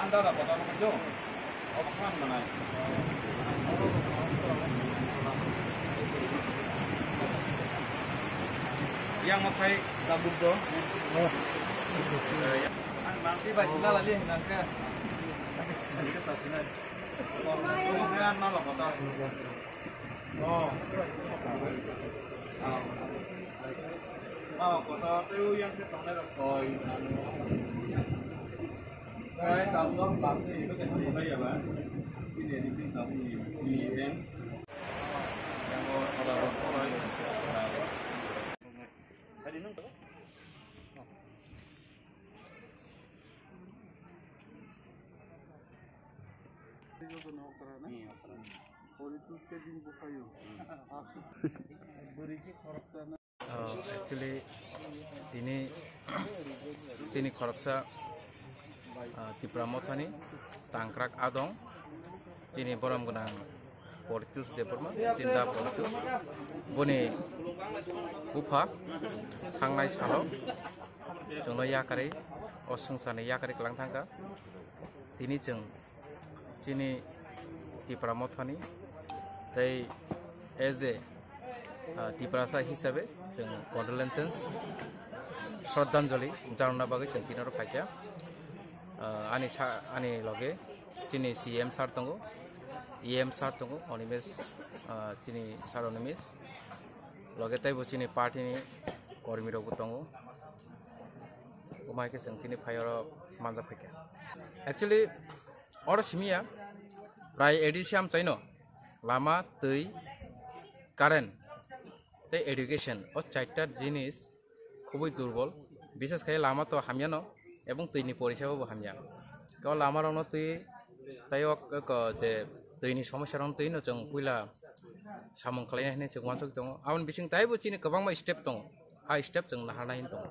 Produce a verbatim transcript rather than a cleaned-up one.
Dada, kota mo jo. Obo khan manai. Yang makai tabuk do. An mangti bai sila lali hinangka. Sasina. Obo khan malo kota. Oh. Oh, kota teu yang ke tonai rok koi. Kai tam dok bak ni ibu ke sini bai ya ba. Ini di sini tam ni ni en. Yang ko kota rok koi. Tadi nung tu. Oh, actually, tini, tini khoroksa, ah, Tipra Mothani tangkrak adong, tini borom gwnang Portius Debbarma, Chinda Portius, boni bupha thangnai salo chwngno yakarwi, o swngcharni yakarwi kwlang thangkha. Tini chwng chini Tipra Mothani tei as a, ah, Tiprasa hisabe chwng condolences, shraddhanjali janana bagwi chwng tinoro phaikha. Ah, ani sa-, ani loge chini C M sir tongo, E M sir tongo, Animesh, ah, chini sir Animesh, loge teibo chini party ni kormi rokbo tongo. Umai khe chwng tini phai oro manjak phaikha. Actually, oro simiya prai A D C amchaino lama, twi, current tei education, o chaita jinis khubui durbol. Bishes khai lama to hamyano ebong twini poriseba bo hamya. O lama rokno twi tei o, o je twini somosya rokno twino chwng puila samung khlaina hinwi chwng uansuk tongo. Aboni bising taibo chini kwbangma step tongo. A step chwng naharnai tongo.